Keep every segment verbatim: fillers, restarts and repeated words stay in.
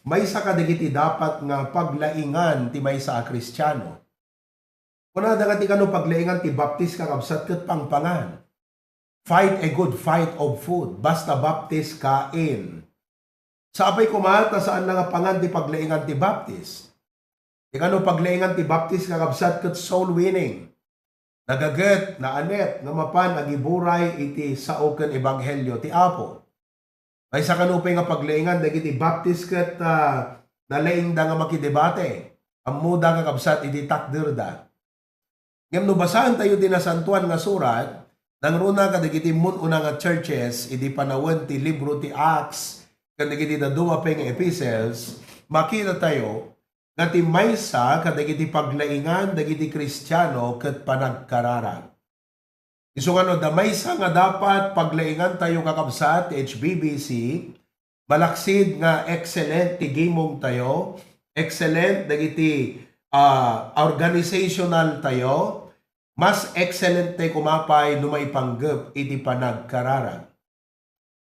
maysa kadagiti dapat nga paglaingan ti maysa a Kristiano. Kunada nga ti kano paglaingan ti baptis, kakabsat, ket pangpangan. Fight a good fight of food. Basta baptis, kain. Sapay koma ta saan nga pangan ti paglaingan ti baptis. Ti kano paglaingan ti baptis, kakabsat, ket soul winning. Nagaget, naanet, nga mapan agiburay iti sao ken ebanghelio ti Apo. Maysa kano pay nga paglaingan dagiti baptis ket, ah, nalaingda nga makidebate. Ammoda, kakabsat, iti takderda. Ngem no basaen tayo ti Nasantoan nga Surat, nangruna kadagiti mun-una nga churches idi panawen ti libro ti Acts ken dagiti dadduma pay nga epistles, makita tayo nga ti maysa kadagiti paglaingan dagiti Kristiano ket panagkararag. Isu nga no adda maysa nga dapat paglaingan tayo, kakabsat, ti H B B C, malaksid nga excellent ti gimong tayo, excellent dagiti, ah, organizational tayo, mas excellent tayo koma pay no maipanggep iti panagkararag.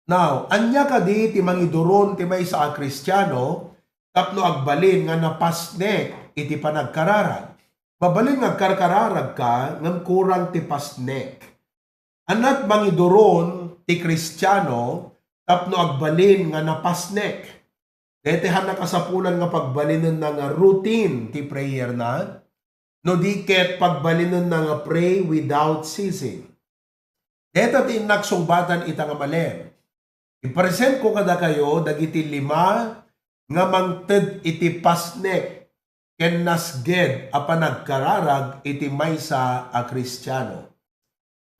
Now, ania kadi ti mangiduron ti maysa a Kristiano tapno agbalin nga napasnek iti panagkararag? Mabalin nga agkarkararag ka ngem kurang ti pasnek. Ania ti mangiduron ti Kristiano tapno agbalin nga napasnek? Daytoy han nakasapulan nga pagbalinenna nga routine ti prayer na, no di ket pagbalinenna nga pray without ceasing. Deta ti innak sungbatan ita nga malem. Ipresentko kadakayo dagiti lima nga mangted iti pasnek ken nasged a panagkararag iti maysa a Kristiano.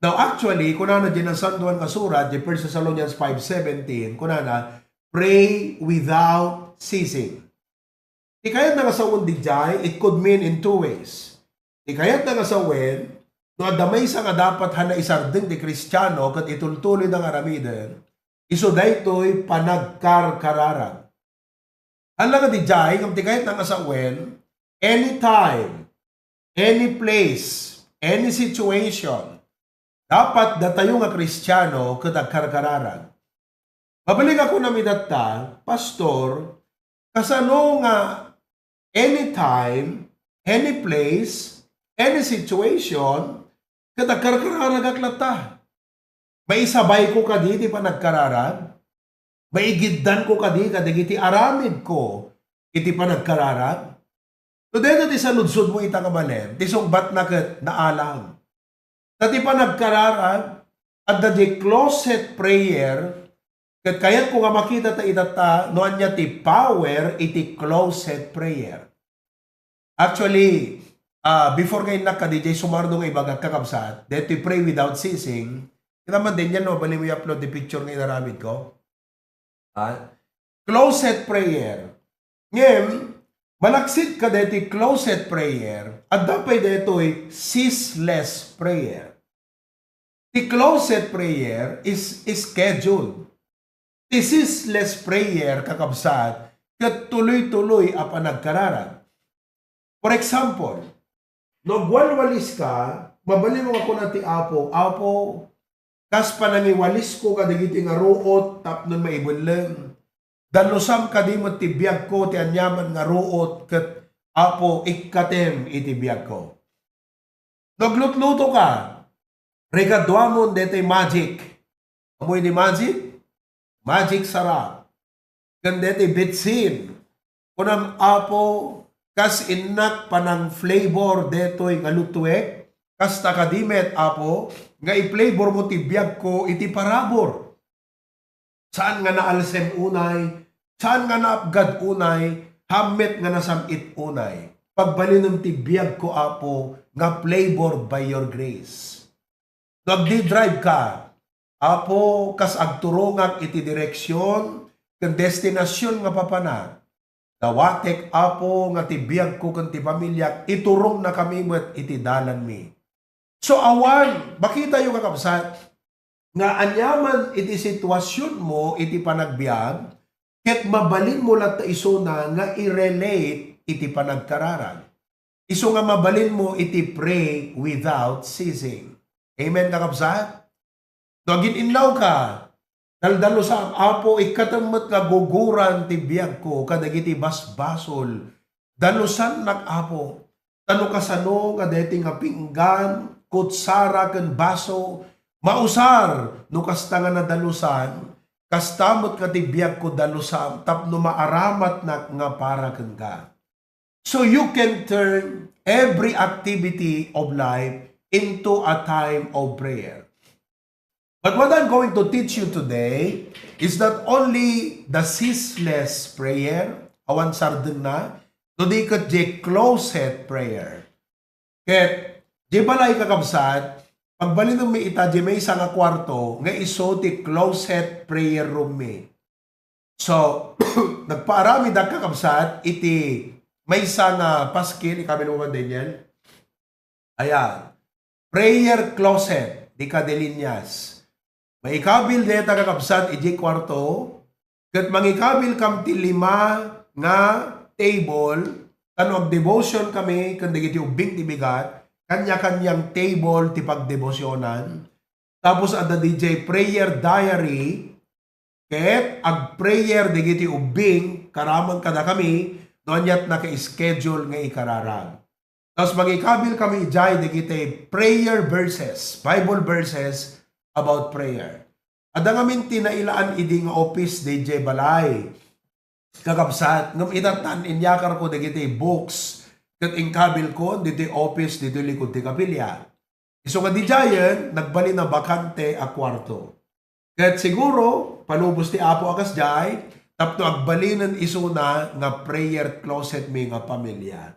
Now, actually, kunana diay Nasantoan nga Surat, diay First Thessalonians five seventeen, kunana, "Pray without ceasing." Ti kayatna nga sawen diay, it could mean in two ways. Ti kayatna nga sawen, no adda maysa nga dapat han naisardeng ti Kristiano ket itultuloyda nga aramiden, isu daytoy panagkarkararag. Ania nga diay, ngem ti kayatna nga sawen, anytime, any place, any situation, dapat datayo nga Kristiano ket agkarkararag. Mabalin nga kunam itatta, Pastor, kasano nga anytime, any place, any situation, ket agkarkararagak latta? Maisabayko kadi ti panagkararag? Maigiddanko kadi kadagiti aramidko iti panagkararag? No dayta ti saludsodmo ita nga malem, ti sungbatna ket naalang. Ta ti panagkararag, adda diay closet prayer, ket kayatko nga makitata itatta no ania ti power iti closet prayer. Actually, ah, before nga innak kadi diay sumarno nga ibagak, kakabsat, daytoy pray without ceasing, kita man din yan, no? Bali mo i-upload ti picture nga inaramidko. Ha? Closet prayer. Ngem, malaksid kadaytoy closet prayer, adda pay daytoy ceaseless prayer. Ti closet prayer is scheduled. Ti ceaseless prayer, kakabsat, ket tuloy-tuloy a panagkararag. For example, no agwalwalis ka, mabalin mo nga kuna ti Apo, "Apo, kas panangiwalisko kadagiti nga ruot tapno maibelleng, dallusam kadi met ti biagko ti aniaman nga ruot, ket, Apo, ikkatem iti biagko." No aglutluto ka, regaduamon daytoy magic. Ammo iti magic? Magic sarap. Ken daytoy betsin. Kunam, "Apo, kas innak panang-flavor daytoy nga lutuek, kasta kadi met, Apo, nga i-flavor mo ti biagko iti parabur." Saan nga naalsem unay, saan nga naapgad unay, hammet nga nasam-it unay. Pagbalinem ti biagko, Apo, nga flavored by your grace. No agdi-drive ka, Apo, kas agturongak iti direksion ken destinasion nga papanak, dawatek, Apo, nga ti biagko ken ti pamiliak, iturongna kami met iti dalanmi. So, awan, makitayo, kakabsat, nga aniaman iti situasionmo iti panagbiag, ket mabalinmo latta isuna nga i-relate iti panagkararag. Isu nga mabalinmo iti pray without ceasing. Amen, kakabsat? No agin-innaw ka, Daldalusam, Apo, ikkatem met nga guguran ti biagko kadagiti basbasol. Dalusannak, Apo. Ta no kasano nga daytoy nga pinggan, kutsara ken baso, mausar no kasta nga nadalusan, kasta met nga ti biagko dalusam tapno maaramatnak nga para kenka. So you can turn every activity of life into a time of prayer. But what I'm going to teach you today is not only the ceaseless prayer, awan sardenna, no di ket di closet prayer. Ket, di balay kakabsat, pagbalinenmi ita di maysa nga kuarto, nga isu ti closet prayer room mi. So, nagpaaramidak kakabsat, iti maysa nga paskil, ikabil mo man, Daniel? Ayan. Prayer closet, di kadilinyas. Maikabil dayta kakabsat, iti kuarto, ket mangikabil kam ti lima nga table, ta no agdevotion kami, ken dagiti ubbing ti bigat, kanya-kanyang table ti pagdebosionan. Tapos adda didiay prayer diary, ket agprayer dagiti ubbing, karaman kadakami, no aniat naka-schedule nga ikararag. Tapos mangikabil kami idiay dagiti prayer verses, Bible verses about prayer. Adda ngamin ti nailaan idi nga office didiay balay. Kakabsat, ngem ita tan inyakarko dagiti books ket inkabilko ditoy office ditoy likud ti kapilya. Isu nga didiayen, nagbalin a bakante a kuarto. Ket siguro, palubos ti Apo a kasdiay, tapno agbalinen isuna nga prayer closet mi nga pamilya.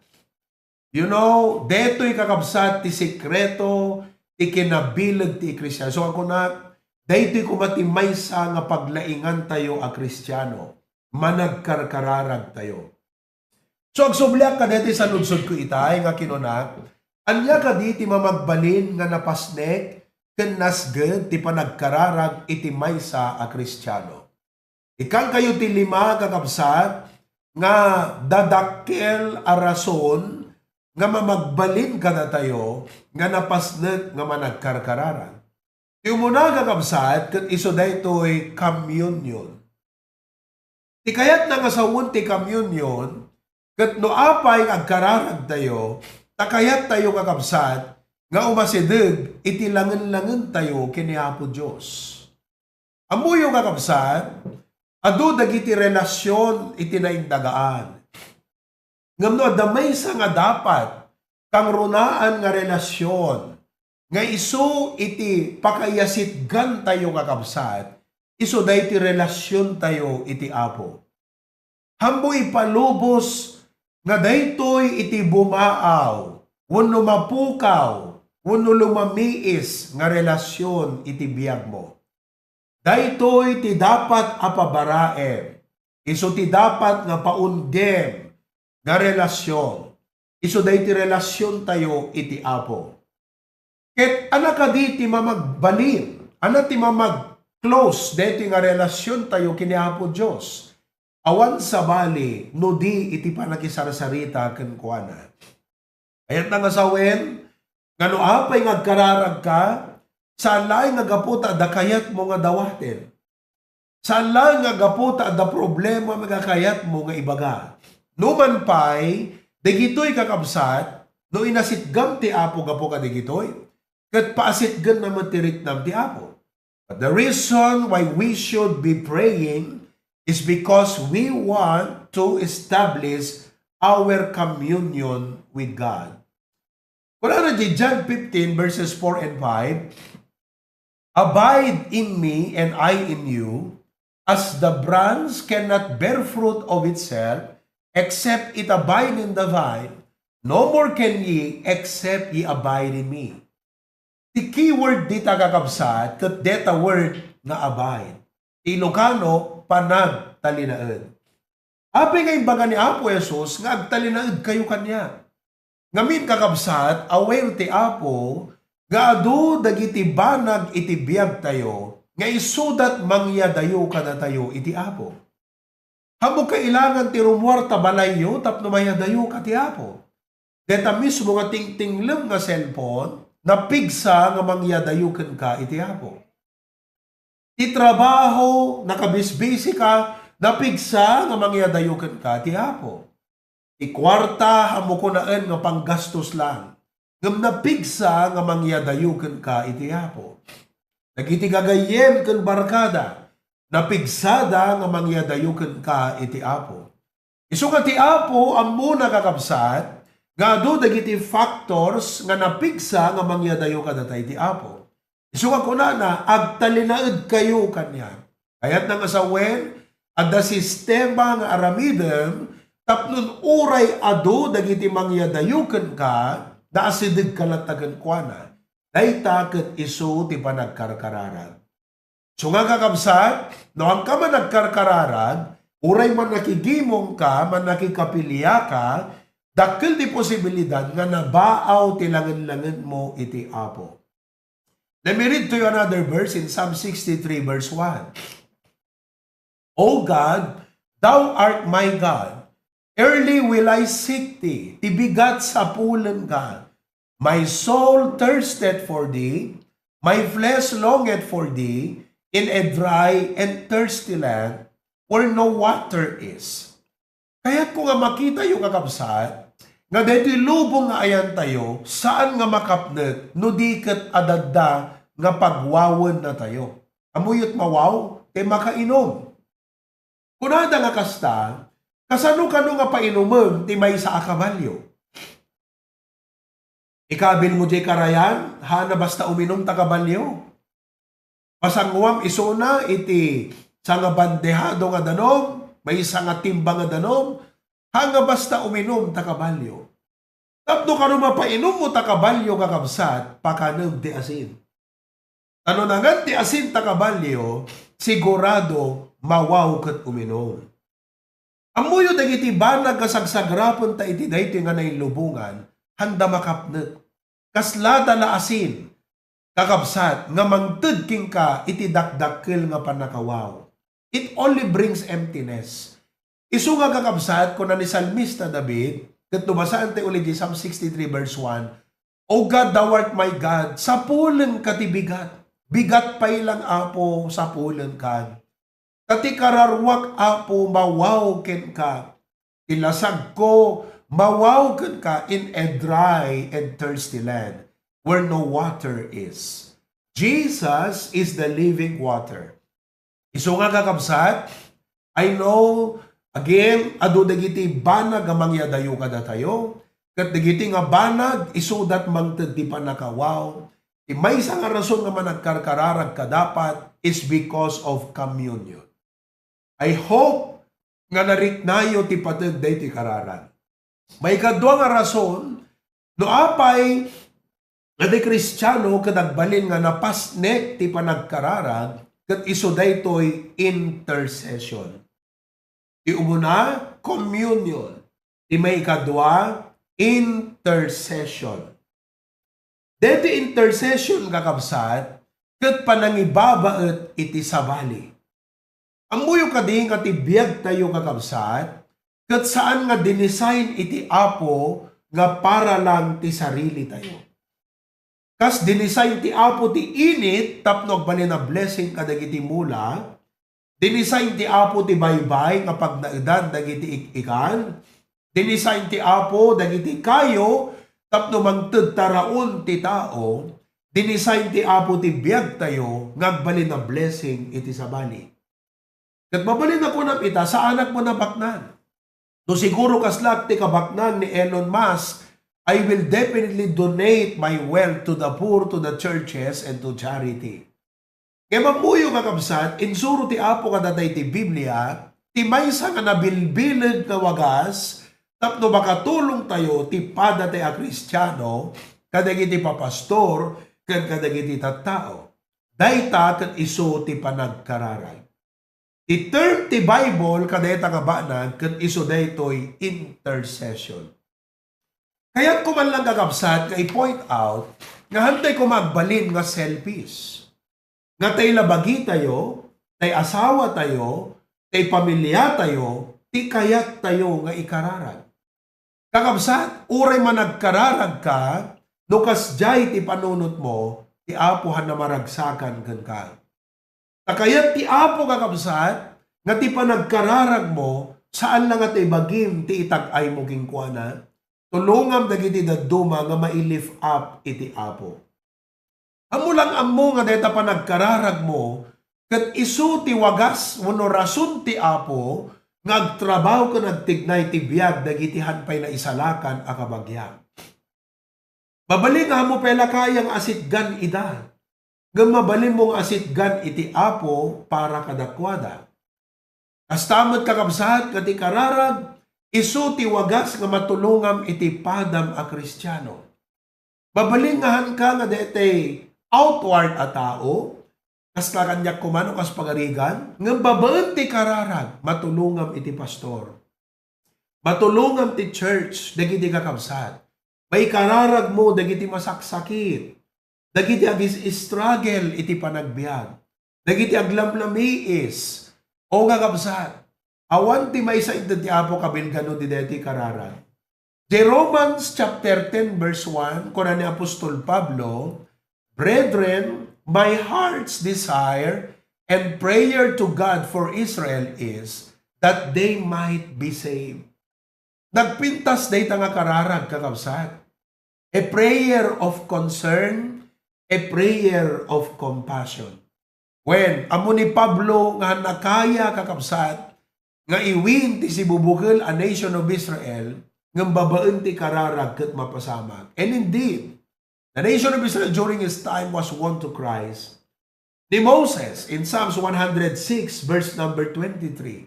You know, daytoy kakabsat ti sekreto ti kinabileg ti Kristiano. So, ako na, daytoy koma ti maysa nga paglaingantayo a Kristiano, managkarkararagtayo. So, agsubliak kadaytoy saludsodko itay nga kinuna, ania kadi ti mamagbalin nga napasnek ken nasged ti panagkararag iti maysa a Kristiano? Ikkankayo ti lima, kakabsat, nga dadakkel a rason nga mamagbalin kadatayo nga napasnek nga managkarkararag. Ti umuna, kakabsat, ket isu daytoy communion. Ti kayatna nga sawen ti communion, ket no apay nga agkararagtayo, ta kayattayo, kakabsat, nga umasideg iti langen-langentayo ken ni Apo Dios. Ammoyo, kakabsat, adu dagiti relasion iti naindagaan. Ngem no adda maysa nga dapat kangrunaan nga relasion nga isu iti pakaiyasitgantayo, kakabsat, isu daytoy relasiontayo iti Apo. Hammo ipalubos nga daytoy iti bumaaw wenno mapukaw wenno lumamiis nga relasion iti biagmo. Daytoy ti dapat a pabaraem, isu ti dapat nga paunggem nga relasion, isu daytoy relasiontayo iti Apo. Ket ania kadi ti mamagbalin, ania ti mamag-close daytoy nga relasiontayo ken ni Apo Dios? Awan sabali no di iti panakisarsarita kenkuana. Kayatna nga sawen nga no apay nga agkararagka, saan laeng nga gapu ta adda kayatmo nga dawaten. Saan laeng nga gapu ta adda problema nga kayatmo nga ibaga. Numan pay, dagitoy, kakabsat, no inasitgam ti Apo gapu kadagitoy, ket paasitgenna met ti riknam ti Apo. But the reason why we should be praying is because we want to establish our communion with God. Kunana di John fifteen verses four and five, "Abide in me and I in you, as the branch cannot bear fruit of itself except it abide in the vine, no more can ye except ye abide in me." Ti keyword dita, kakabsat, ket deta word nga abide. Ti Ilocano, panagtalinaed. Apay nga imbaga ni Apo Jesus nga agtalinaedkayo kaniak? Ngamin, kakabsat, aware ti Apo nga adu dagiti banag iti biagtayo nga isudat mangyadayo kadatayo iti Apo. Haanmo kailangan ti rumuar ta balayyo tapno mayadayoka ti Apo. Deta mismo nga tingtinglem nga cellphone, napigsa nga mangyadayo kenka iti Apo. Ti trabaho, nakabisbisi ka, napigsa nga mangyadayo kenka ti Apo. Ti kuarta, ammo kunaen nga panggastos lang. Ngem napigsa nga mangyadayo kenka iti Apo. Dagiti gagayyem ken barkada, napigsada nga mangyadayo kenka iti Apo. Isu nga ti Apo, ammona, kakabsat, nga adu dagiti factors nga napigsa nga mangyadayo kadata iti Apo. Isu nga kunana, "Agtalinaedkayo kaniak." Kayatna nga sawen, adda sistema nga aramidem tapno uray adu dagiti mangyadayo kenka, naasidegka latta kenkuana. Dayta ket isu ti panagkarkararag. So nga, kakabsat, no, haanka man agkarkararag, uray mannakigimongka, mannakikapiliaka, dakkel ti posibilidad nga nabaaw ti langen-langenmo iti Apo. Let me read to you another verse in Psalm sixty-three, verse one. O God, thou art my God. Early will I seek thee. Ti bigat, sapulenka. My soul thirsteth for thee. My flesh longeth for thee in a dry and thirsty land where no water is. Kayatko nga makitayo, kakabsat, nga daytoy lubong nga ayantayo, saan nga makapnek no di ket adda nga pagwawennatayo. Ammoyo ti mawaw? Ti makainom. Kunada nga kasta, kasano kano nga painumen ti maysa a kabalio? Ikabilmo diay karayan, haanna basta uminum ta kabalio. Pasanguam isuna iti sangabandehado nga danum, maysa nga timba nga danum, haanna basta uminum ta kabalio. Tapno kano mapainummo ta kabalio, kakabsat, pakanem ti asin. Ta no nangan ti asin ta kabalio, sigurado mawaw ket uminum. Ammoyo dagiti banag nga sagsagrapenta iti daytoy nga nailubongan, haanda makapnek. Kaslada la asin, kakabsat, nga mangted kenka iti dakdakkel nga pannakawaw. It only brings emptiness. Isu nga, kakabsat, kuna ni Salmista David, ket no basaentayo uli di Psalm sixty-three verse one, "O God, thou art my God, sapulenka ti bigat. Bigat pay lang, Apo, sapulenka. Ta ti kararuak, Apo, mawaw kenka. Ti lasagko, mawaw kenka in a dry and thirsty land where no water is." Jesus is the living water. Isu nga, kakabsat, I know, again, adu dagiti banag nga mangyadayo kadatayo, ket dagiti nga banag isuda ti mangted ti pannakawaw. Ti maysa nga rason nga managkarkararagka dapat is because of communion. I hope nga nariknayo ti pateg daytoy kararag. Maikadua nga rason, no apay nga ti Kristiano ket agbalin nga napasnek ti panagkararag, ket isu daytoy intercession. Ti umuna, communion. Ti maikadua, intercession. Daytoy intercession, kakabsat, ket panangibabaet iti sabali. Ammoyo kadi nga ti biagtayo, kakabsat, ket saan nga dinesign iti Apo nga para lang ti sarilitayo. Kas dinesign ti Apo ti init tapno agbalin a blessing kadagiti mula, dinesign ti Apo ti baybay nga pagnaedan dagiti ik-ikan, dinesign ti Apo dagiti kayo tapno mangted taraon ti tao, dinesign ti Apo ti biagtayo nga agbalin a blessing iti sabali. Ket mabalin a kunam ita, saanak met a baknang. No siguro kaslaak ti kabaknang ni Elon Musk, I will definitely donate my wealth to the poor, to the churches, and to charity. Ngem ammoyo, kakabsat, insuro ti Apo kadata iti Biblia, ti maysa nga nabilbileg nga wagas tapno makatulongtayo ti padatay a Kristiano kadagiti papastor ken kadagiti tattao. Dayta ket isu ti panagkararag. Ti term ti Bible kadayta nga banag ket isu daytoy intercession. Kayatko man lang, kakabsat, nga i-point out nga haantay koma agbalin nga selfish. Nga tay labagitayo, tay asawatayo, tay pamiliatayo, ti kayattayo nga ikararag. Kakabsat, uray managkararagka, no kasdiay ti panunotmo, ti Apo haanna maragsakan kenka. Kayat ti Apo, kakabsat, nga ti panagkararagmo, saan la nga ti bagim ti itag-aymo kenkuana. Tulongam dagiti dadduma nga mai-lift up iti Apo. Ammo lang ammo nga dayta panagkararagmo, ket isu ti wagas wenno rason ti Apo nga agtrabaho ken agtignay ti biag dagiti han pay naisalakan a kabagiam. Mabalin nga ammo pay la kaya nga asitgan ida, ngem mabalinmo nga asitgan iti Apo para kadakuada. Kasta met, kakabsat, nga ti kararag, isu ti wagas nga matulongam iti padam a Kristiano. Mabalin nga hanka nga daytay outward a tao, kas la kaniak koma no kas pagarigan, ngem babaen ti kararag, matulongam iti pastor. Matulongam ti church, dagiti kakabsat. Maikararagmo dagiti masaksakit, dagiti agis-struggle iti panagbiag, dagiti aglamlamiis. O kakabsat, awan ti maysa inted ti Apo kabilgano di daytoy kararag. Di Romans chapter ten verse one, kuna ni Apostol Pablo, "Brethren, my heart's desire and prayer to God for Israel is that they might be saved." Nagpintas dayta nga kararag, kakabsat. A prayer of concern, a prayer of compassion. Wen, ammo ni Pablo nga nakaya, kakabsat, nga iwin ti sibubukel a nation of Israel, ngem babaen ti kararag ket mapasamak. And indeed, the nation of Israel during his time was won to Christ. Ni Moses, in Psalms one hundred six, verse number twenty-three,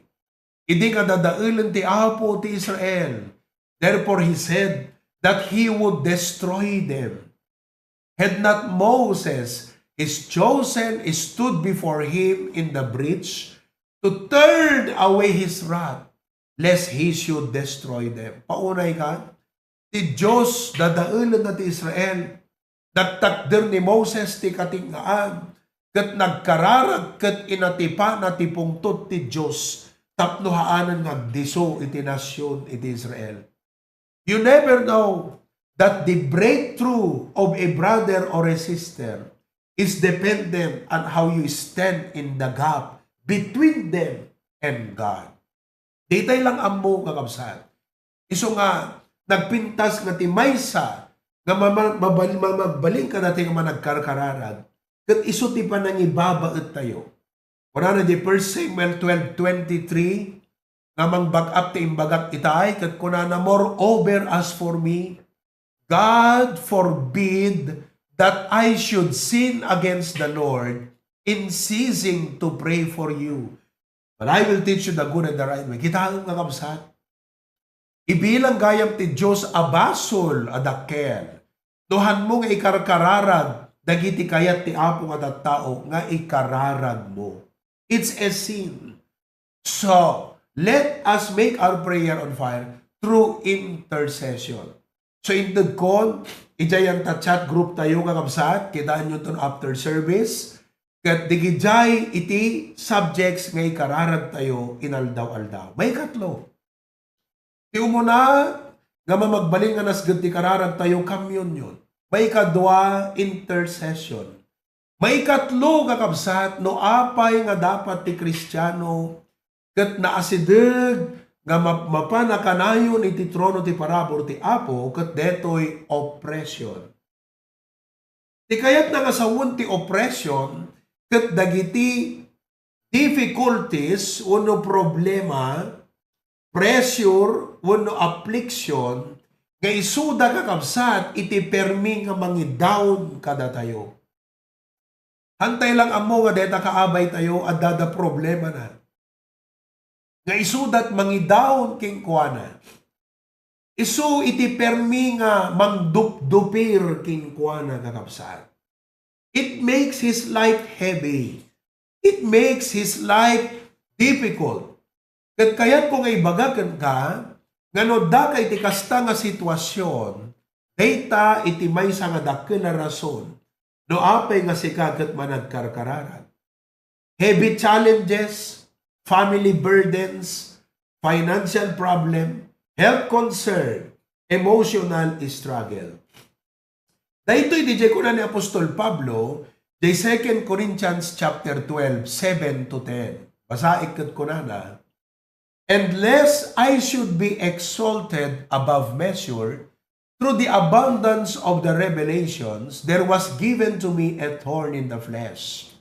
idi nga dadaelen ti Apo ti Israel, therefore he said that he would destroy them. Had not Moses, his chosen, stood before him in the breach to turn away his wrath, lest he should destroy them. Paunay ka, ti Dios dadaelenna ti Israel. Nagtakder ni Moses ti kating-ngaan, ket nagkararag ket inatipana ti pungtot ti Dios tapno haanen nga agdisso iti nasion iti Israel. You never know that the breakthrough of a brother or a sister is dependent on how you stand in the gap between them and God. Ditay lang ammo, kakabsat. Isu nga, nagpintas nga ti maysa nga mama-, mabal-, mamagbalin kadati nga managkarkararag, ket isu ti panangibabaettayo. Kunana di First Samuel twelve twenty-three, nga mangbag-up ti imbagak itay, ket kunana, "Moreover, as for me, God forbid that I should sin against the Lord in ceasing to pray for you. But I will teach you the good and the right way." Kitaem, kakabsat. Ibilang gayam ti Dios a basol a dakkel. No hanmo nga ikarkararag dagiti kayat ti Apo nga tattao nga ikararagmo. It's a sin. So, let us make our prayer on fire through intercession. So, intedkon, idiay ta chat group tayo, kakabsat, kitaenyo ton after service, ket digidiay iti subjects nga ikararag tayo inaldaw-aldaw. Maikatlo, ti umuna nga mamagbalin nga nasged ti kararag tayo, communion. Maikadua, intercession. Maikatlo, kakabsat, no apay nga dapat ti Kristiano ket naasideg nga map-, mapan a kanayon iti trono ti parabur ti Apo, ket detoy oppression. Ti kayatna nga sawen ti oppression ket dagiti difficulties wenno problema, pressure wenno affliction nga isuda, kakabsat, iti permi nga mangidaon kadatayo. Hantay lang ammo nga deta kaabay tayo, adda da problemana. Nga isudat mangidaon kenkuana. Isu iti permi nga mangdupdupir kenkuana, kakabsat. It makes his life heavy. It makes his life difficult. Ket kayatko nga ibaga kenka nga no adda ka iti kasta nga situasion, dayta iti maysa nga dakkel a rason no apay nga sika ket managkarkararag. Heavy challenges, family burdens, financial problem, health concern, emotional struggle. Daytoy diay kuna ni Apostol Pablo, Di Second Corinthians chapter twelve, seven to ten. Basaek ket kunana, "And lest I should be exalted above measure, through the abundance of the revelations, there was given to me a thorn in the flesh."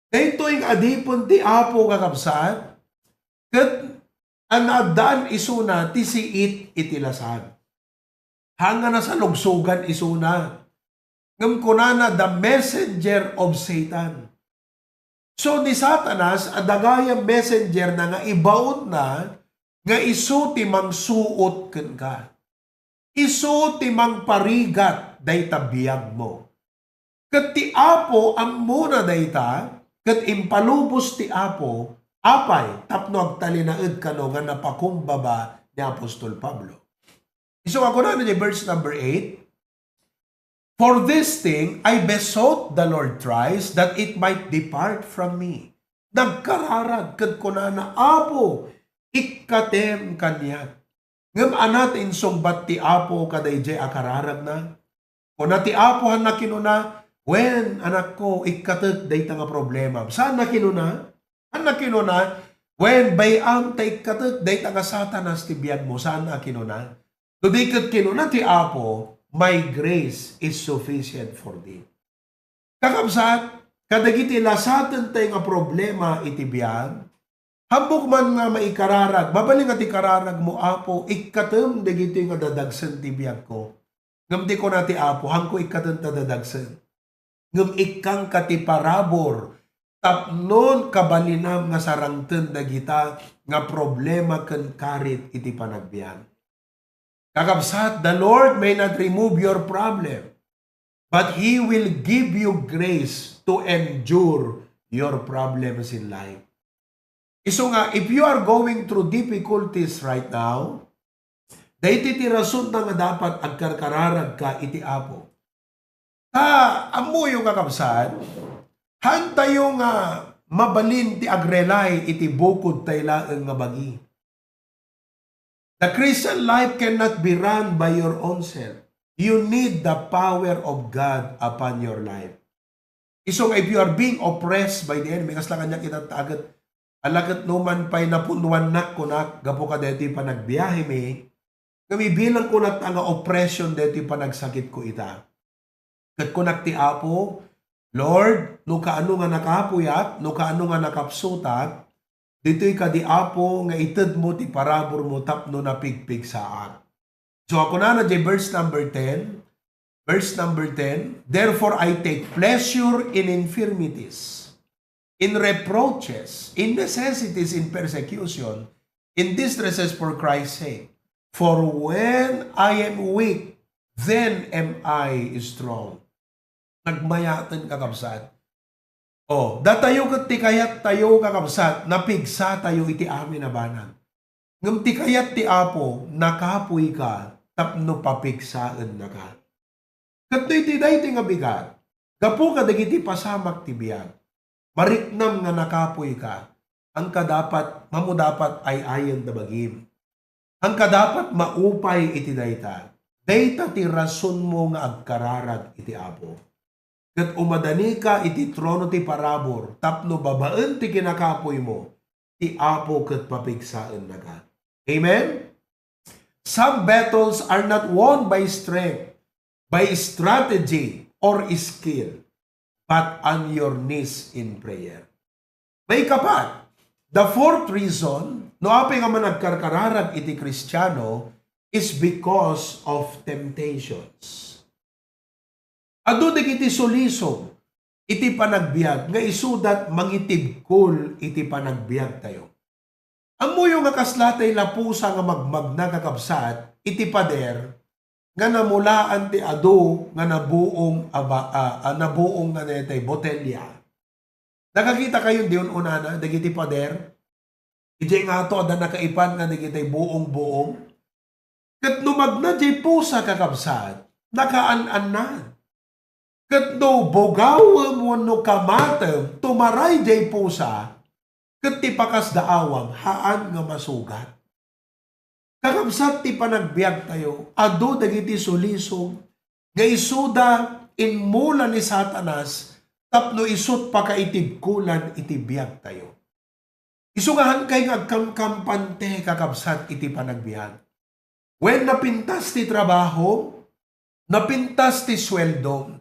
Daytoy nga adipen ti Apo, kakabsat, ket an-addaan isuna ti siit iti lasag. Haan nga nasalugsogan isuna. Ngem kunana, "The messenger of Satan." So, ni Satanas, adda gayam messenger na nga ibaonna nga isu ti mangsuot kenka. Isu ti mangparigat dayta biagmo. Ket ti Apo ammona dayta, ket impalubos ti Apo, apay, tapno agtalinaed kano nga napakumbaba ni apostol Pablo. Isu nga kunana diay verse number eight, "For this thing I besought the Lord thrice, that it might depart from me." Nagkararag ket kunana, "Apo, ikkatem kaniak." Ngem ania ti insungbat ti Apo kadaydiay a kararagna? Kuna ti Apo, haan na kinuna, "Wen, anakko, ikkatek dayta nga problema." Saanna kinuna? Haan na kinuna, "Wen, bay-am ta ikkatek dayta nga Satanas ti biagmo." Saanna kinuna? No di ket kinuna ti Apo, "My grace is sufficient for thee." Kakabsat, kadagiti lasatentayo nga problema iti biag, haanmo man nga maikararag, mabalin nga ti kararagmo, "Apo, ikkatem dagitoy nga dadagsen ti biagko." Ngem ti kuna ti Apo, "Haanko ikkaten ta dadagsen. Ngem ikkanka ti parabur tapno kabalinam nga sarangten dagita nga problema ken karit iti panagbiag." Kakabsat, the Lord may not remove your problem, but He will give you grace to endure your problems in life. Isu nga, if you are going through difficulties right now, daytoy ti rason na nga dapat agkarkararagka iti Apo. Ta, ammoyo, kakabsat, haantayo nga mabalin ti agrely iti bukodtayo laeng nga bagi. The Christian life cannot be run by your own self. You need the power of God upon your life. Isu nga, if you are being oppressed by the enemy, kasla kaniak ita taget, ala ket numan pay napunnuannak kunak gapu kadaytoy panagbiahemi, nga bibilangko latta nga oppression daytoy panagsakitko ita. Ket kunak ti Apo, "Lord, no kaano nga nakapuyak, no kaano nga nakapsutak, ditoy kadi, Apo, nga itedmo ti paraburmo tapno napigpigsaak." So, kunana diay verse number ten, verse number ten, "Therefore I take pleasure in infirmities, in reproaches, in necessities, in persecution, in distresses for Christ's sake. For when I am weak, then am I strong." Nagmayaten, kakabsat. O, datayo ket ti kayattayo, kakabsat, napigsatayo iti amin a banag. Ngem ti kayat ti Apo, nakapuyka tapno papigsaennaka. Ket no iti daytoy nga bigat, gapu kadagiti pasamak ti biag, mariknam nga nakapuyka, haanka dapat, mamo dapat ay-ayen ta bagim. Haanka dapat maupay iti dayta. Dayta ti rasonmo nga agkararag iti Apo. Ket umadanika iti trono ti parabur tapno babaen ti kinakapuymo, ti Apo ket papigsaennaka. Amen? Some battles are not won by strength, by strategy, or skill, but on your knees in prayer. Maikapat, the fourth reason no apay nga managkarkararag iti Kristiano is because of temptations. Adu dagiti sulisog iti panagbiag nga isuda ti mangitibkol iti panagbiagtayo. Ammoyo nga kasla tay lapusa nga magmagna, kakabsat, iti pader nga namulaan ti adu nga nabuong a ba-, a, a, nabuong nga daytay botelya. Nakakitakayo diay un-unana dagiti pader? Idiay ngato, adda nakaipan nga dagitay buong-buong. Ket no magna diay pusa, kakabsat, nakaan-annad. Ket no bugawem wenno kamatem, tumaray diay pusa, ket ti pakasdaawam, haan nga masugat. Kakabsat ti panagbiagtayo, adu dagiti sulisog nga isuda immula ni Satanas tapno isut' pakaitibkolan iti biagtayo. Isu nga haankay nga agkamkampante, kakabsat, iti panagbiag. Wen, napintas ti trabaho, napintas ti sueldo,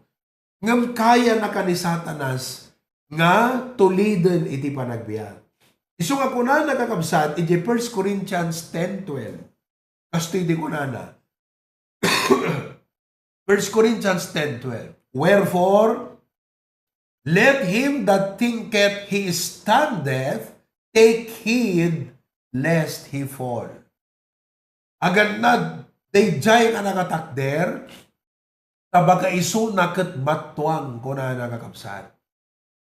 ngem kayana ka ni Satanas nga tuliden iti panagbiag. Isu nga kunana, kakabsat, iti First Corinthians ten twelve. Kastoy ti kunana. First Corinthians ten twelve. "Wherefore, let him that thinketh he standeth take heed lest he fall." Agannad daydiay nga nakatakder, ta bagaisuna ket mattuang, kunana, kakabsat.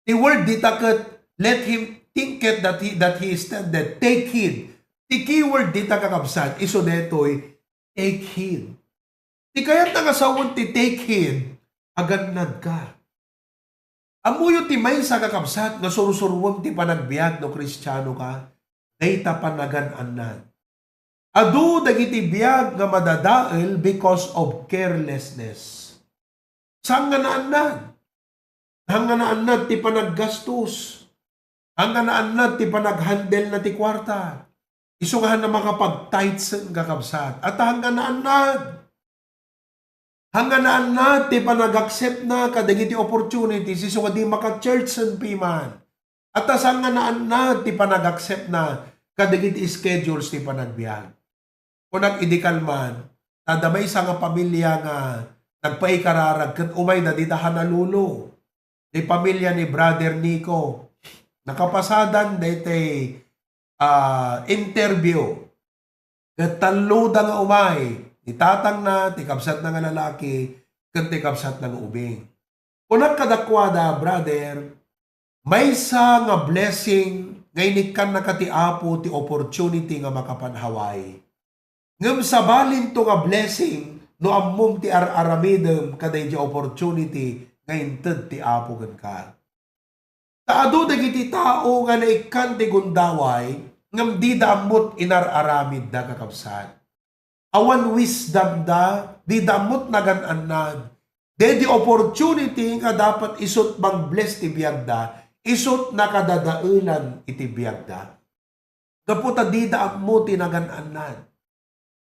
Ti word dita ket, "Let him thinketh that he, that he standeth, take heed." Ti keyword dita, kakabsat, isu daytoy, take heed. Ti kayatna nga sawen ti take heed, agannad ka. Ammoyo ti maysa, kakabsat, nga sursuruem ti panagbiag no Kristiano ka, dayta panagan-annad. Adu dagiti biag nga madadael because of carelessness. Saan nga naannad? Saan nga naannad ti panaggastos? Saan nga naannad ti panaghandle na ti kuarta? Isu nga saan na makapag-tithes, kakabsat. At saan nga naannad? Saan nga naannad ti panag-accept na kadagiti opportunities, isu nga di maka-church sen piman. At saan nga naannad ti panag-accept na kadagiti schedules ti panagbiag. Kunak idi kalman, ta adda maysa nga pamilia nga nagpaikararag ket umayda dita Honolulu. Ti pamilia ni Brother Nico. Nakapasadan daytay, ah, interview. Ket talloda nga umay, ti tatangna, ti kabsatna nga lalaki, ken ti kabsatna nga ubing. Kunak kadakuada, "Brother, maysa nga blessing nga inikkannaka ti Apo ti opportunity nga makapan Hawaii. Ngem sabalinto nga blessing no ammom ti ar-aramidem kadaydi opportunity nga inted ti Apo kenka." Ta adu dagiti tao nga naikkan ti gundaway, ngem dida ammot inar-aramidda, kakabsat. Awan wisdom da, dida ammot nagan-annad. Daydi opportunity nga dapat isut' mang-bless ti biagda, isut' nakadadaelan iti biagda. Gapu ta dida ammo ti nagan-annad.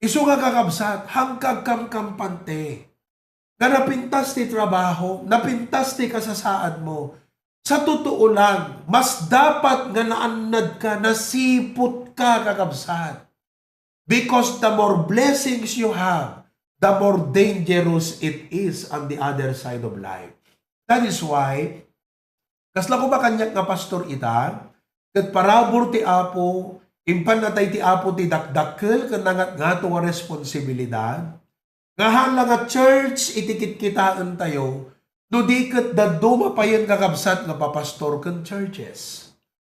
Isu nga, kakabsat, haanka agkamkampante nga napintas ti trabaho, napintas ti kasasaadmo. Sa totoo lang, mas dapat nga naannadka, nasiputka, kakabsat. Because the more blessings you have, the more dangerous it is on the other side of life. That is why, kasla koma kaniak nga pastor ita, ket parabur ti Apo, impannatay ti Apo ti dakdakkel ken nangatngato nga responsibilidad, nga haan la nga church iti kitkitaentayo, no di ket dadduma payen, kakabsat, nga papastor ken churches.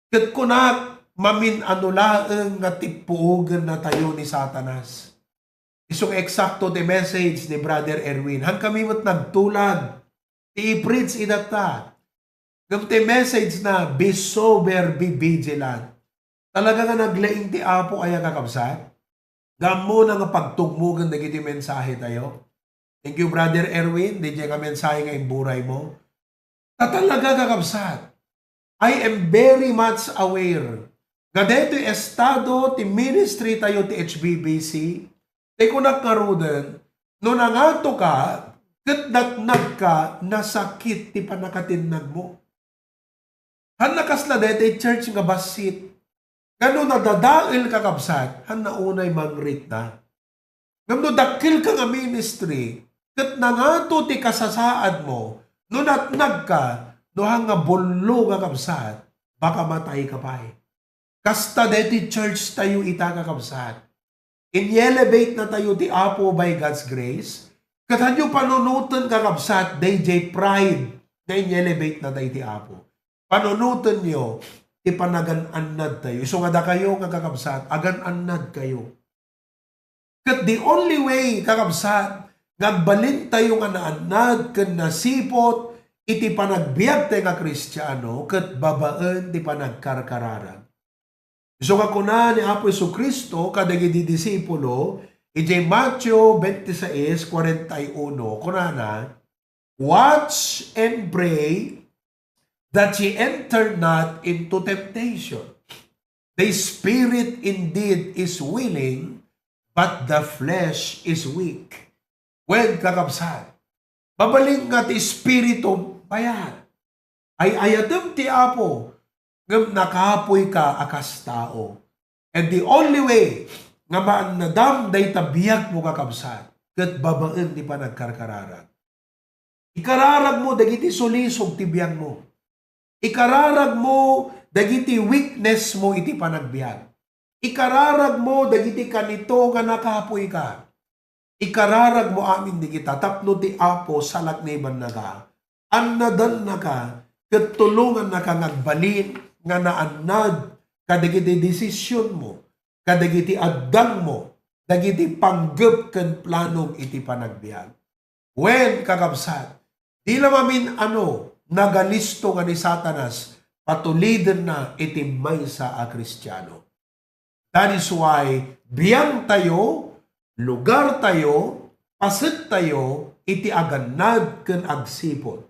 Ket kunak, mamin-ano laeng nga tippuogennatayo ni Satanas. Isu nga eksakto ti message ni Brother Erwin. Haankami met nagtulad ti i-preach idatta. Ngem ti message na, "Be sober, be vigilant." Talaga nga naglaing ti Apo aya, kakabsat? Nga ammona nga pagtugmogen dagiti mensahetayo. Thank you, Brother Erwin, daydiay nga mensahe nga imburay mo. Ta talaga, kakabsat, I am very much aware nga daytoy estado ti ministry tayo ti H B B C, ti kunak ngaruden, no nangatoka ket natnagka, nasakit ti pannakatinnagmo. Haanna kasla daytoy church nga bassit. Nga no nadadael, kakabsat, haanna unay mangreach da. Ngem no dakkelka nga ministry, ket nangato ti kasasaadmo, no natnagka, no haan nga bullo, kakabsat, makamatayka pay. Kasta daytoy church tayo ita, kakabsat. Inyelevatenatayo ti Apo by God's grace. Ket haanyo panunoten, kakabsat, daydiay pride nga inyelevatenatayo ti Apo. Panunotenyo ti panagan-annadtayo. Isu nga dakayo nga, kakabsat, agan-annadkayo. Ket the only way, kakabsat, nga agbalintayo nga naannad ken nasiput iti panagbiagtayo nga Kristiano, ket babaen ti panagkarkararag. Isu nga kuna ni Apo Jesu-Cristo kadagiti disipulo, idiay Mateo twenty-six forty-one, kunana, "Watch and pray that ye enter not into temptation. The spirit indeed is willing, but the flesh is weak. Wen, kakabsat, mabalin nga ti espiritu bayat. Ay-ayatem ti Apo, ngem nakapuy ka a kas tao. And the only way nga maannadam dayta biagmo, kakabsat, ket babaen ti panagkarkararag. Ikararagmo dagiti sulisog ti biagmo. Ikararagmo dagiti weaknessmo iti panagbiag. Ikararagmo dagiti kanito nga nakapuy ka. Ikararagmo amin dagita tapno ti Apo salaknibannaka, annadannaka, ket tulongannaka nga agbalin nga naannad kadagiti desisionmo, kadagiti addangmo, dagiti panggep ken planom iti panagbiag. Wen, kakabsat, di la mamin-ano, nagalisto nga ni Satanas patulidenna iti maysa a Kristiano. That is why biangtayo, lugartayo, pasettayo iti agannad ken agsipud.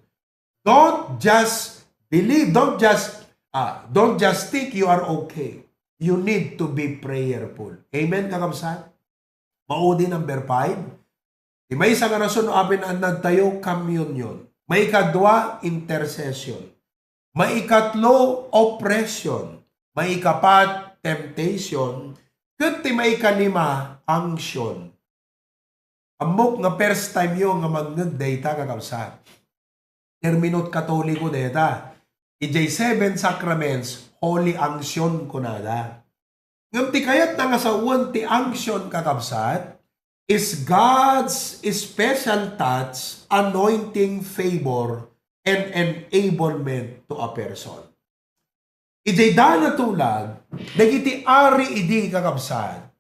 Don't just believe, don't just, ah, don't just think you are okay. You need to be prayerful. Amen, kakabsat? Maudi, number five. Ti maysa nga rason no apay naannadtayo, communion. Maikadua, intercession. Maikatlo, oppression. Maikapat, temptation. Ket ti maikalima, unction. Ammok nga first time yo nga mangngeg dayta, kakabsat. Termino Katoliko dayta. Idiay seven sacraments, holy unction kunada. Ngem ti kayatna nga sawen ti unction, kakabsat, is God's special touch, anointing, favor, and enablement to a person. Idiay dana tulag, dagiti ari idi, kakabsat,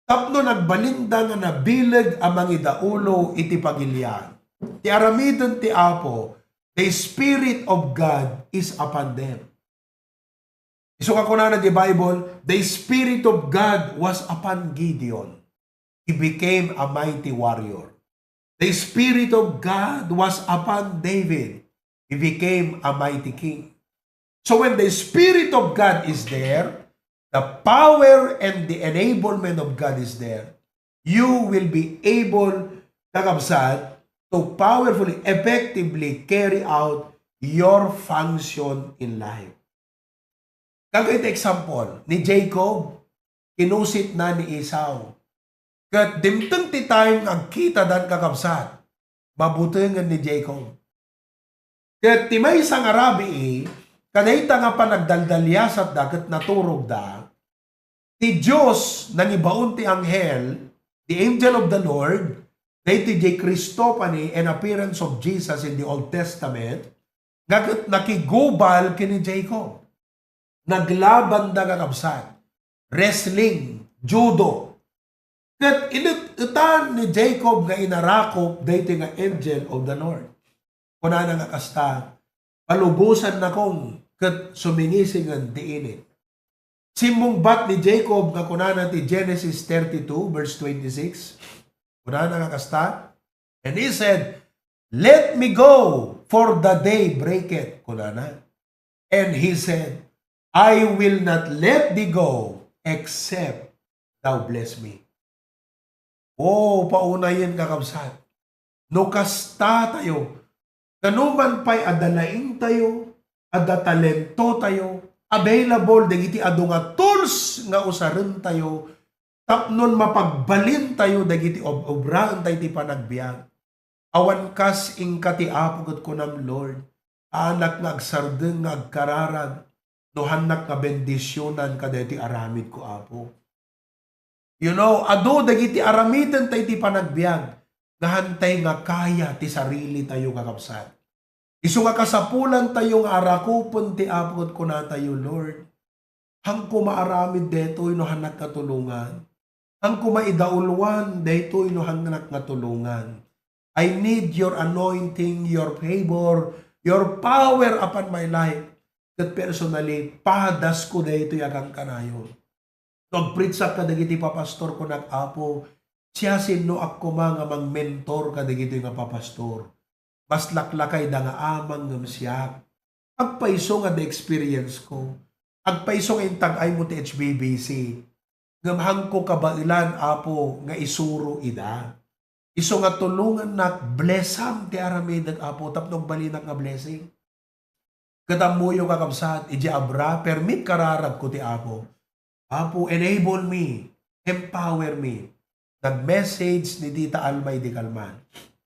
tapno nagbalinda nga nabileg a mangidaulo iti pagilian. Ti aramiden ti Apo, the Spirit of God is upon them. Isu nga kunana di Bible, "The Spirit of God was upon Gideon. He became a mighty warrior. The Spirit of God was upon David. He became a mighty king." So when the Spirit of God is there, the power and the enablement of God is there, you will be able, kakabsat, to powerfully, effectively carry out your function in life. Kagayta example, ni Jacob, kinusitna ni Esau. Ket dimteng ti time nga agkitadan, kakabsat, mabutengen ni Jacob. Ket ti maysa nga rabii, kadayta nga panagdaldaliasatda ket naturogda, ti Dios nangibaon ti anghel, the angel of the Lord, daytoy Christophany and appearance of Jesus in the Old Testament, nga ket nakigubal ken ni Jacob. Naglabanda, kakabsat. Wrestling, judo. Ket inet-etan ni Jacob nga inarakop daytoy nga angel of the Lord. Kunana nga kasta, "Palubosannakon ket sumingisingen ti init." Simmungbat ni Jacob nga kunana ti Genesis thirty-two, verse twenty-six. Kunana nga kasta, and he said, "Let me go, for the day breaketh," kunana. And he said, "I will not let thee go except thou bless me." Oh, paunayen, kakabsat. No kasta tayo, kanuman pay adda laingtayo, adda talentotayo, available dagiti adu nga tools nga usarentayo, tapnon mapagbalintayo dagiti ob-obraentayo ti panagbiag. Awan kas inka ti Apo ket kunam, "Lord, haanak nga agsardeng nga agkararag no haannak nga bendisionan kadaytoy aramidko, Apo." You know, adu dagiti aramidentayo ti panagbiag nga haantay nga kaya ti sarilitayo, kakabsat. Isu nga kasapulantayo nga arakupen ti Apo ket kunatayo, "Lord, haanko maaramid daytoy no haannak nga tulongan. Haanko maidauluan daytoy no haannak nga tulongan. I need your anointing, your favor, your power upon my life." Ket personally, padasko daytoy a kankanayon. No agpreachak kadagiti papastor, kunak, "Apo, siasinoak koma nga mangmentor kadagitoy nga papastor? Mas laklakayda nga amang ngem siak." Agpayso nga da experience ko. Agpayso nga intag-aymo ti H B B C. Ngem haanko kabaelan, Apo, nga isuro ida. Isu nga tulongannak, blessam ti aramidek, Apo, tapno agbalinak nga blessing. Ket ammoyo, kakabsat, idiay abra, permi kararagko ti Apo. Apo, enable me, empower me. Nag-message ni Tita Alma idi kalman.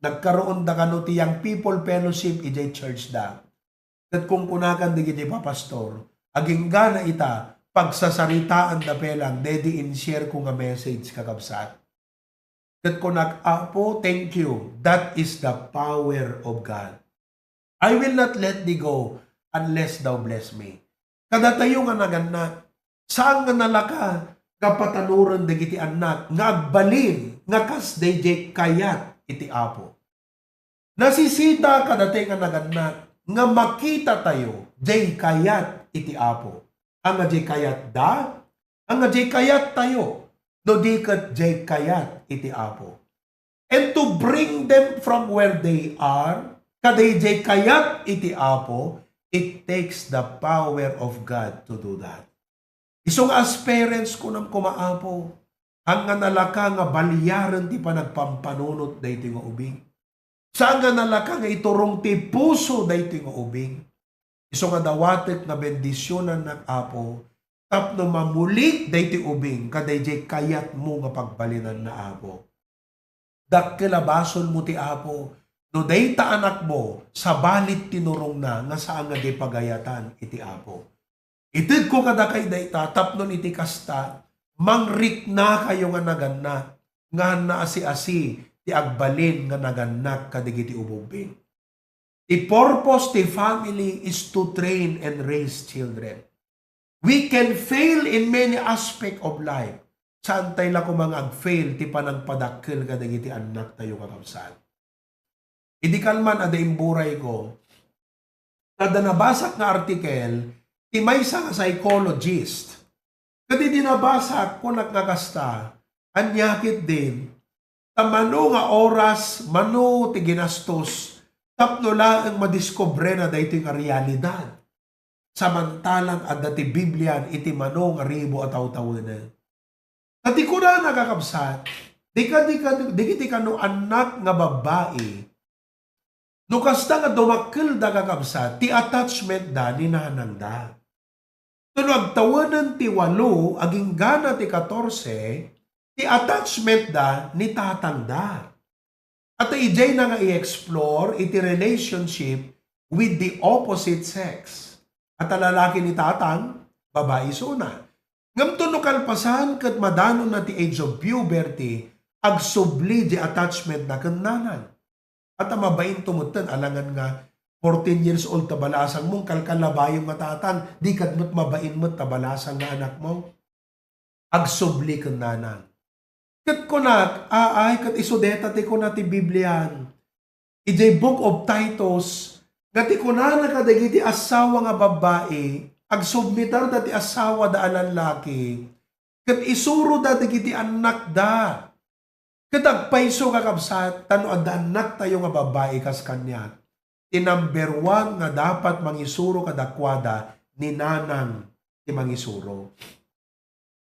Nagkaroon da kano ti Young People Fellowship idiay church da. Ket kunkunakan dagiti papastor, aginggana ita, pagsasaritaan da pelang, dedi in-share ko nga message, kakabsat. Ket kunak, "Apo, thank you. That is the power of God. I will not let thee go unless thou bless me." Kadatayo nga nagannak, saan nga nalaka nga patanuren dagiti annak nga agbalin nga kas daydiay kayat iti Apo. Nasisita kadatayo nga nagannak nga makitatayo diay kayat iti Apo. Ania diay kayatda? Ania diay kayattayo? No di ket diay kayat iti Apo. And to bring them from where they are, kadaydiay kayat iti Apo, it takes the power of God to do that. Isu nga as parents, kunam koma, Apo, ania nga nalaka nga baliaren ti panagpampanunot daytoy nga ubing. Saan nga nalaka nga iturong ti puso daytoy nga ubing. Isu nga dawatek nga bendisionannak, Apo, tapno mamulik daytoy ubing kadaydiay kayatmo nga pagbalinanna, Apo. Dakkel a basolmo ti Apo no dayta anakmo, sabali tinurongna nga saan nga di pagayatan iti Apo. Itedko kadakay dayta tapno iti kasta, mangriknakayo nga nagannak, nga ania asi-asi ti agbalin nga nagannak kadagiti ubing. Ti purpose ti family is to train and raise children. We can fail in many aspect of life. Saantay la koma nga agfail ti panangpadakkel kadagiti annaktayo, kakabsat. Idi kalman, adda imburayko, adda nabasak nga article ti maysa nga psychologist. Ket idi nabasak, kunak nga kasta, ania ketdin, ta mano nga oras, mano ti ginastos, tapno laeng madiskubrena daytoy nga realidad. Samantalang adda ti Biblian iti mano nga ribu a tawtawenen. Ta ti kunana, kakabsat, di ka, di ka, dagiti kano annak nga babbai, no kasta nga dumakkelda, kakabsat, ti attachment da ni nanangda. Ket no agtawenen ti walo aginggana ti katorse, ti attachment da ni tatangda. At idiay na nga i-explore iti relationship with the opposite sex. At lalaki ni tatang, babai isuna. Ngem no kalpasan ket madanonna ti age of puberty, agsubli di attachment na ken nanang. At mabain to metten, alangan nga fourteen years old ta balasang mo, kalkalabayong nga tatang, di kad met mabain met ta balasang nga anak mo. Agsubli ken nanang. Ket kunak, aay, ket isu dayta ti kuna ti Biblian. Idiay Book of Titus, nga ti kunana kadagiti asawa nga babbai, agsubmitarda ti asawada a lallaki, ket isuroda dagiti annakda. Ket agpayso, kakabsat, ta no adda annaktayo nga babbai kas kaniak, ti number one nga dapat mangisuro kadakuada ni nanang ti mangisuro.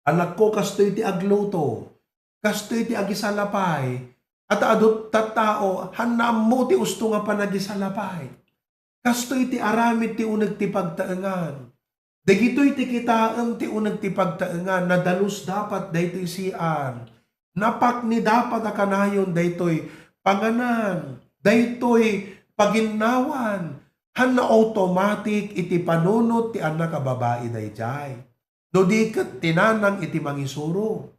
Anakko, kastoy ti agluto, kastoy ti agisalapay, at adut tattao, hanna ammo ti usto nga panagisalapay. Kastoy ti aramid ti uneg ti pagtaengan. Dagitoy ti kitaem ti uneg ti pagtaengan, nadalus dapat daytoy C R. Napakni dapat a kanayon daytoy panganan, daytoy paginnawan. Hanna automatic iti panunot ti annak a babai daydiay. No di ket ti nanang iti mangisuro.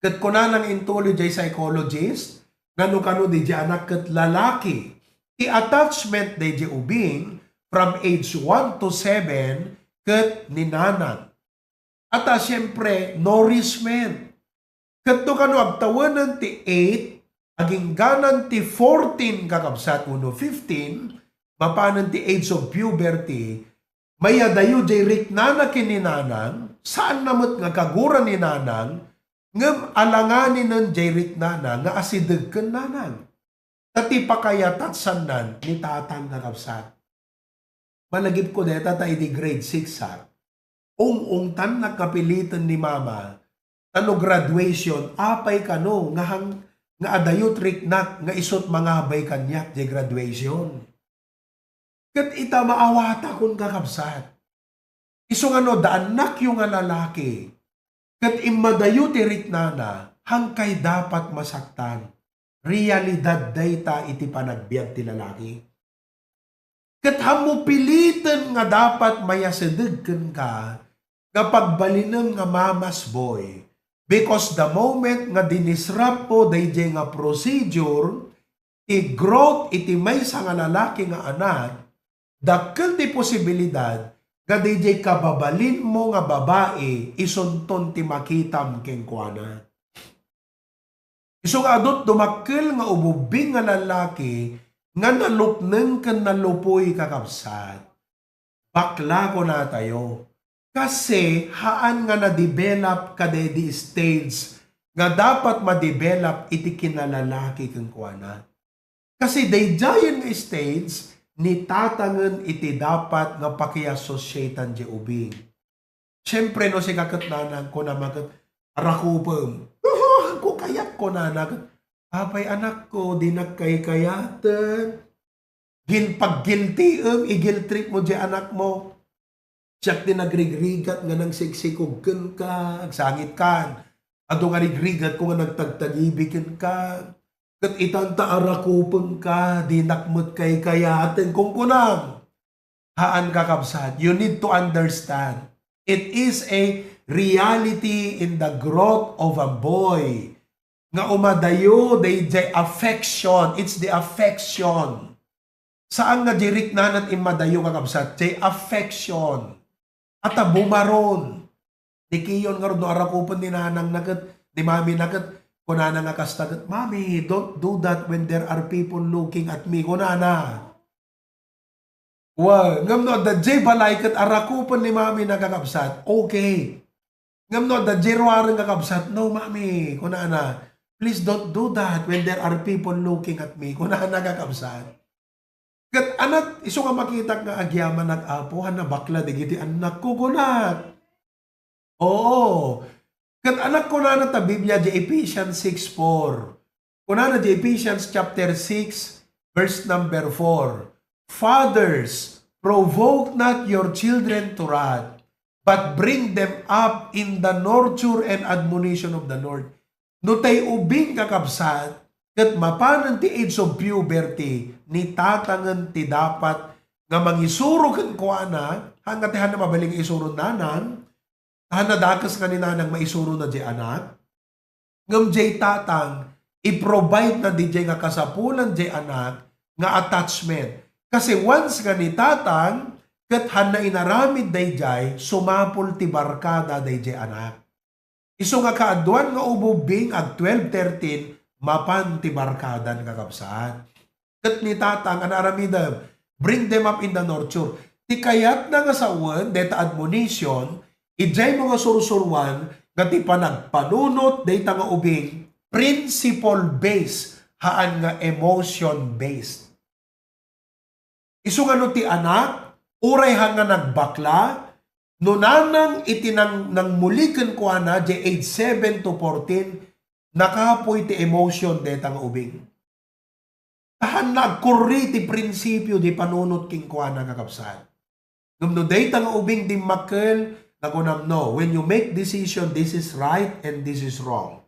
Ket kunana nga intuloy jay psychologist, nga no kano dayjay anak ket lalaki, ti attachment dayjay ubing from age one to seven ket ni nanang. At, ah, siyempre, nourishment. Ket no kano agtawenen ti eight, agingganan ti fourteen, kakabsat, wenno fifteen, mapanen ti age of puberty, mayadayo jay riknana ken ni nanang, saanna met nga kagura ni nanang, ngem alanganinen jay riknana nga asideg ken nanang. Ta ti pakayatatsannan ni tatang, kakabsat. Malagipko deta ta idi grade six, ha? Ung-ungtannak nga piliten ni mama, ta no graduation, apay kano nga hang-, nga adayo ti riknak nga isut' mangabay kaniak diay graduation? Ket ita maawatakon, kakabsat. Isu nga no, da annakyo nga lalaki, ket immadayo ti riknana, hangkay dapat masaktan. Realidad dayta iti panagbiag ti lalaki. Ket hammo piliten nga dapat mayasedeg kenka nga pagbalinem nga mama's boy, because the moment nga dinisruptmo daydiay nga procedure, ti growth iti maysa nga lalaki nga anak, dakkel ti posibilidad nga daydiay kababalinmo nga babai isunton ti makitam kenkuana. Isu nga adut dumakkel nga ububbing nga lalaki nga nalupneng ken nalupoy, kakabsat. Bakla kunatayo. Kasi haan nga na-develop kadaydi stage nga dapat ma-develop iti kinalalaki kenkuana. Kasi daydiayen nga stage, nitatangen iti dapat nga pakiassociatan diay ubing. Siyempre, no, sika ket nanang, kunam a ket, "Arakupem." "Uhu, haanko kayat," kunana ket, "Apay, anakko, dinak kaykayaten. Gil-, pagguiltiem, i-guilt trip mo diay anakmo. Siak ti nagrigrigat nga nangsiksikog kenka, agsangitkan. Adu nga rigrigatko nga nagtagtagibi kenka. Ket itan ta arakupemka, dinak met kaykayaten," kunkunam. Haan, kakabsat. You need to understand. It is a reality in the growth of a boy. Nga umadayo daydiay affection. It's the affection. Saan nga diay riknana ti immadayo, kakabsat. Diay affection. Ata bumaron. Ni Kion ngarud, no, arakupen ni nanangna ket, ni mamina ket, kunana nga kasta ket, "Mommy, don't do that when there are people looking at me," kunana. Wa, ngem no adda diay balay ket arakupen ni mamina, kakabsat, okay. Ngem no adda diay ruaren, kakabsat, "No, mommy," kunana, "please don't do that when there are people looking at me," kunana, kakabsat. Ket anak, isu nga makitak nga agyamanak, Apo, haan a bakla dagiti annakko, kunak. Oo. Ket anak, kunana ta Biblia, diay Ephesians six four. Kunana diay Ephesians chapter six, verse number four, "Fathers, provoke not your children to wrath, but bring them up in the nurture and admonition of the Lord." No tay ubing, kakabsat, ket mapanen ti age of puberty, nitatangen ti dapat nga mangisuro kenkuana, haan nga ti haan a mabalin nga isuro ni nanang, haan a dakes nga ni nanang maisurona diay anak. Ngem diay tatang, i-provide na diay nga kasapulan diay anak nga attachment. Kasi once nga ni tatang, ket haan a inaramid daydiay, sumapul ti barkada daydiay anak. Isu nga kaaduan nga ububbing, ag twelve, thirteen, mapan ti barkadan, kakabsat. Ket ni tatang, haan a aramidem, bring them up in the nurture. Ti kayatna nga sawen, dayta admonition, idiaymo nga sursuroan, nga ti panagpanunot, dayta nga ubing, principle based, haan nga emotion based. Isu nga no ti anak, uray haan nga nagbakla, no nanang iti nang-, nangmuli kenkuana, diay age seven to fourteen, nakapoy ti emotion dayta nga ubing. Ta haan a agkurri ti prinsipio diay panunot kenkuana, kakabsat. Ngem no dayta nga ubing dimmakkel, nakunam, "No, when you make decision, this is right and this is wrong."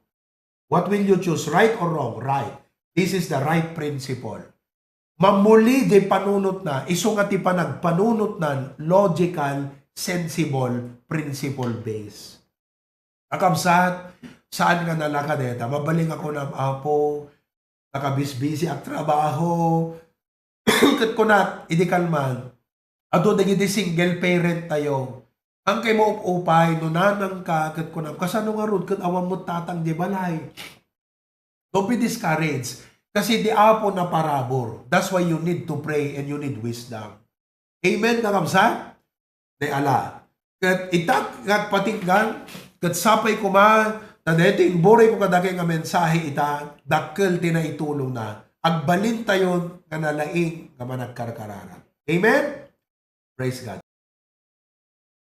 What will you choose, right or wrong? Right. This is the right principle. Mamuli diay panunotna, isu nga ti panagpanunotnan, logical, sensible, principle-based. Kakabsat, saan nga nalaka dayta? Mabalin nga kunam, "Apo, nakabisbisi ak trabaho." Ket kunak, idi kalman, adu dagiti single parent tayo. Hankay maup-upay no nanangka ket kunam, "Kasano ngarud ket awan met tatang diay balay?" Don't be discouraged. Kasi ti Apo naparabur. That's why you need to pray and you need wisdom. Amen, kakabsat? Dayta ala. Ket ita nga agpatikgan, ket sapay koma, ta daytoy imburay ko kadakayo nga mensahe ita, dakkel ti naitulongna. Agbalintayon nga nalaing nga managkarkararag. Amen? Praise God.